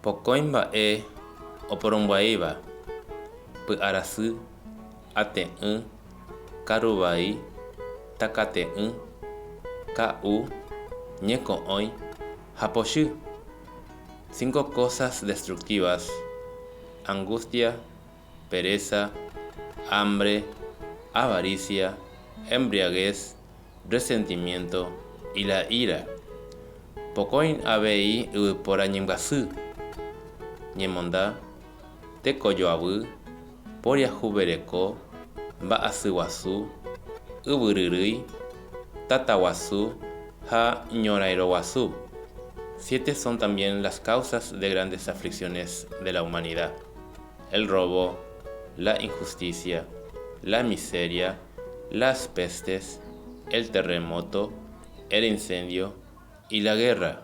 Pokõi mba'e oporombyaíva, py'arasy, ate'ỹ, karuvai, takate'ỹ, ka'u, ñeko'õi ha pochy. Cinco cosas destructivas, angustia, pereza, hambre, avaricia, embriaguez, resentimiento y la ira. Pokõi avei yvypóra ñembyasy, ñemonda, tekojoavy, poriahuvereko, mba'asyguasu, yvyryrýi, tataguasu ha ñorairõguasu. Siete son también las causas de grandes aflicciones de la humanidad. El robo, la injusticia, la miseria, las pestes, el terremoto, el incendio y la guerra.